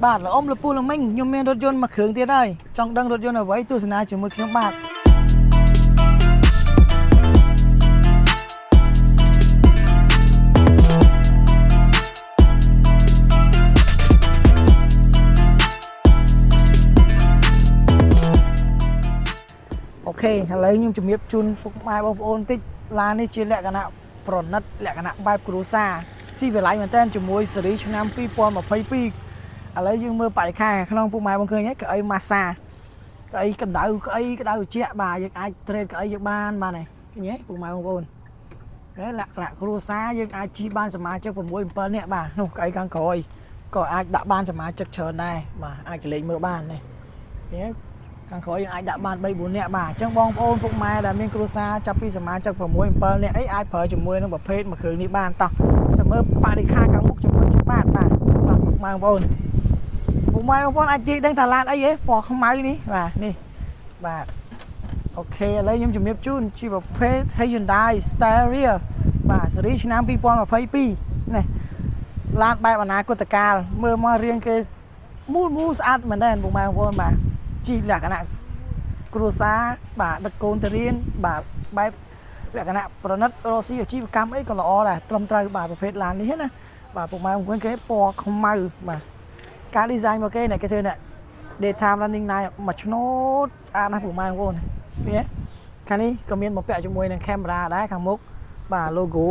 បាទល្អអ៊ំលពូលមិញខ្ញុំមានរថយន្តមួយគ្រឿងទៀតហើយចង់ដឹងរថយន្តអ្វីទស្សនាជាមួយខ្ញុំបាទ OK ឥឡូវខ្ញុំជំរាបជូនពុកម៉ែបងប្អូនបន្តិចឡាននេះជាលក្ខណៈប្រណិតលក្ខណៈបែបគ្រួសារស៊ីវិល័យមែនតើជាមួយស៊េរីឆ្នាំ2022ឥឡូវយើងមើលបរិក្ខារក្នុងពុកម៉ែបងឃើញហើយកៅអីម៉ាសាកៅអីកម្ដៅកៅអីក្ដៅត្រជាក់បាទយើងអាច trade កៅអីយើងបានបាទនេះឃើញទេពុកម៉ែបងប្អូនគេលក្ខណៈគ្រួសារយើងអាចជិះបានសមាជិក6 7នាក់បាទនោះកៅអីខាងក្រោយក៏អាចដាក់បានសមាជិកច្រើនដែរបាទអាចកលេចមើលបាននេះឃើញទេ ខាងក្រោយយើងអាចដាក់បាន3 4នាក់បាទអញ្ចឹងបងប្អូនពុកម៉ែដែលមានគ្រួសារចាប់ពីសមាជិក6 7នាក់អីអាចប្រើជាមួយនឹងប្រភេទមួយគ្រឿងនេះបានតោះតែមើលបរិក្ខារខាងមុខជាមួយខ្ញុំបាទបាទបាទពុកម៉ែបងប្អូនពុកម៉ែបងប្អូនអាចទាយដឹងថាឡានអីហ៎ពណ៌ខ្មៅនេះបាទនេះបាទ OK ឥឡូវខ្ញុំជំរាបជូនជាប្រភេទ Hyundai Staria បាទស៊េរីឆ្នាំ2022នេះឡានបែបអនាគតកាលមើលមករៀងគេមូលមូលស្អាតមែនទែនពុកម៉ែបងប្អូនបាទជីលក្ខណៈ គ្រួសារបាទដឹកកូនទៅរៀនបាទបែបលក្ខណៈប្រណិតរកស៊ីអាជីវកម្មអីក៏ល្អដែរត្រឹមត្រូវបាទប្រភេទឡាននេះណាបាទពុកម៉ែបងប្អូនគេពណ៌ខ្មៅបាទការ design របស់គេនេះគេធ្វើនេះ daytime running light មួយឆ្នោតស្អាតណាស់ពុកម៉ែបងប្អូនឃើញទេខាងនេះក៏មានបំពាក់ជាមួយនឹង camera ដែរខាងមុខបាទ logo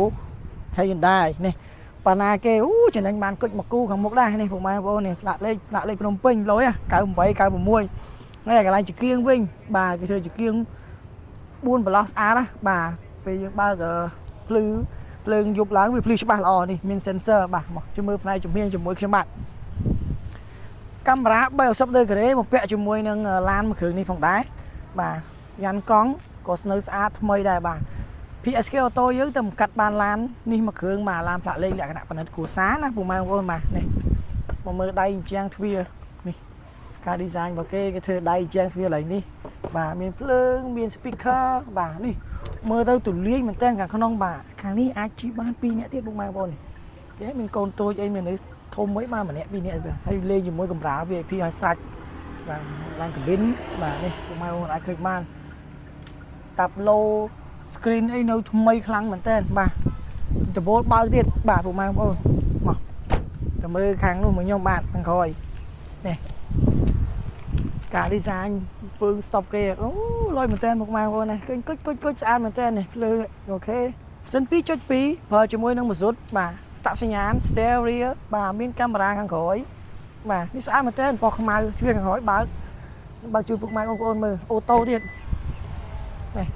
Hyundai នេះបាណាគេអូចំណេញបានគុជមកគូខាងមុខដែរនេះពុកម៉ែបងប្អូននេះផ្លាកលេខផ្លាកលេខភ្នំពេញលយ98 96 ហើយកន្លែងចង្គៀងវិញបាទគេធ្វើចង្គៀង4ប្រឡោះស្អាតណាបាទពេលយើងបើកភ្លឺភ្លើងយប់ឡើងវាភ្លឺច្បាស់ល្អនេះមាន sensor បាទមកជួយមើលផ្នែកជំនាញជាមួយខ្ញុំបាទកាមេរ៉ា360ដឺក្រេមកពាក់ជាមួយនឹងឡានមួយគ្រឿងនេះផងដែរបាទយ៉ាន់កង់ក៏ស្នៅស្អាតថ្មីដែរបាទ PSK Auto យើងទៅកាត់បានឡាននេះមួយគ្រឿងបាទឡានផ្លាកលេខលក្ខណៈផលិតគ្រួសារណាពុកម៉ែបងប្អូនបាទនេះមកមើលដៃអញ្ចឹងទ្វារនេះ ការ design របស់គេគេធ្វើដៃជាងទ្វារកន្លែងនេះបាទមានភ្លើងមាន speaker បាទនេះមើលទៅទូលាយមែនតើខាងក្នុងបាទខាងនេះអាចជិះបាន2នាក់ទៀតពុកម៉ែបងប្អូននេះគេមានកូនតូចអីមាននេះធំអីបានម្នាក់ពីរនាក់ហើយលេងជាមួយកម្រាល VIP ឲ្យសាច់បាទឡើងកបិនបាទនេះពុកម៉ែបងប្អូនអាចឃើញបានតាប់ឡូ screen អីនៅថ្មីខ្លាំងមែនតើបាទដបូលបើកទៀតបាទពុកម៉ែបងប្អូនមកទៅមើលខាងនោះមកខ្ញុំបាទខាងក្រោយនេះ ការ design ពើង stop គេអូលយមែនតើមកម៉ែបងប្អូនណាឃើញគុជគុជគុជស្អាតមែនតើនេះភ្លើង OK សិន2.2ប្រើជាមួយនឹងម៉ាស៊ូតបាទតាក់សញ្ញាណ stereo បាទមានកាមេរ៉ាខាងក្រោយបាទនេះស្អាតមែនតើពណ៌ខ្មៅទ្វារខាងក្រោយបើកបើកជូនពុកម៉ែបងប្អូនមើល auto ទៀតនេះ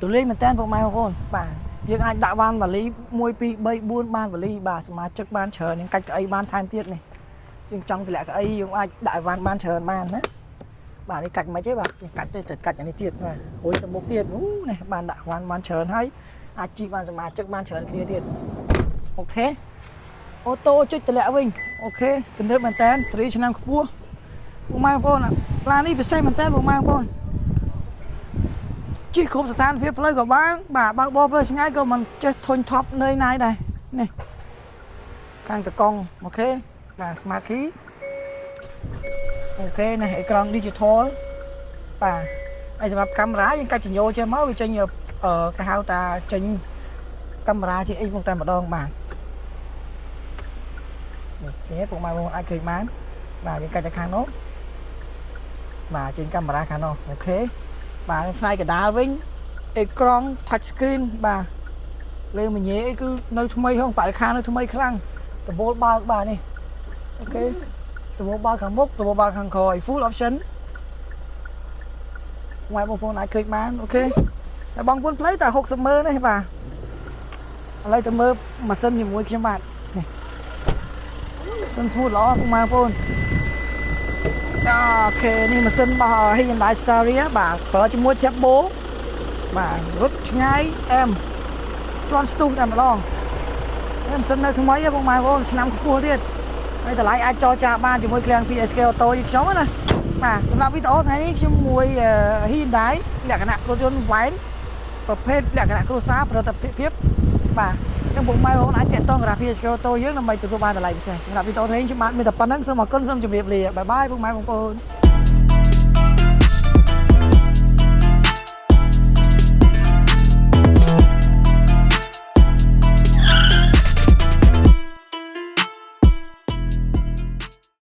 ទូលេងមែនតើពុកម៉ែបងប្អូនបាទយើងអាចដាក់បានវ៉ាលី1 2 3 4បានវ៉ាលីបាទសមាជិកបានច្រើននឹងកាច់កៅអីបានថែមទៀតនេះ យើងចង់តម្លាក់កៅអីយើងអាចដាក់អីវ៉ាន់បានច្រើនបានណាបាទនេះកាច់មិនទេបាទយើងកាច់ទៅទៅកាច់អានេះទៀតបាទរួចទៅមុខទៀតអូនេះបានដាក់អីវ៉ាន់បានច្រើនហើយអាចជីកបានសមាជិកបានច្រើនគ្នាទៀត OK auto ចុចតម្លាក់វិញ OK ទំនើបមែនតើស៊េរីឆ្នាំខ្ពស់ពុកម៉ែបងប្អូនឡាននេះពិសេសមែនតើពុកម៉ែបងប្អូនជិះគ្រប់ស្ថានភាពផ្លូវក៏បានបាទបើកបរផ្លូវឆ្ងាយក៏មិនចេះធុញថប់នឿយណាយដែរនេះខាងតកង់ OK បាទ smart key OK នេះអេក្រង់ digital បាទហើយសម្រាប់កាមេរ៉ាយើងកាច់សញ្ញោចេះមកវាចេញអឺគេហៅថាចេញកាមេរ៉ាជាអីមកតែម្ដងបាទនេះគេពុកម៉ែបងអាចឃើញបានបាទយើងកាច់ទៅខាងនោះបាទចេញកាមេរ៉ាខាងនោះ OK បាទផ្នែកកដាលវិញអេក្រង់ touch screen បាទលើមញ៉េអីគឺនៅថ្មីហងបរិខានៅថ្មីខ្លាំងដបូលបើកបាទនេះ OK ដបូលបើកខាងមុខដបូលបើកខាងក្រោយ full option ម៉ែបងប្អូនអាចឃើញបាន OK តែបងប្អូនផ្លូវតែ60ម៉ឺនទេបាទឥឡូវទៅមើលម៉ាស៊ីនជាមួយខ្ញុំបាទនេះម៉ាស៊ីន smooth ល្អពុកម៉ែបងប្អូន OK នេះម៉ាស៊ីនរបស់ Hyundai Staria បាទប្រើជាមួយ turbo បាទរត់ឆ្ងាយអែមជន់ស្ទុះតែម្ដងនេះម៉ាស៊ីននៅថ្មីហ៎បងម៉ែបងប្អូនឆ្នាំខ្ពស់ទៀតហើយតម្លៃអាចចរចាបានជាមួយឃ្លាំង PSK Auto យើងខ្ញុំណាបាទសម្រាប់វីដេអូថ្ងៃនេះខ្ញុំមួយ Hyundai លក្ខណៈរថយន្តវ៉ែនប្រភេទលក្ខណៈគ្រួសារផលិតភាពបាទ ចឹងពុកម៉ែបងប្អូនអាចតាក់ទងក្រាហ្វី SK Auto យើងដើម្បីទទួលបានតម្លៃពិសេសសម្រាប់វីដេអូនេះខ្ញុំបាទមានតែប៉ុណ្្នឹងសូមអរគុណសូមជម្រាបលាbye bye ពុកម៉ែបងប្អូន។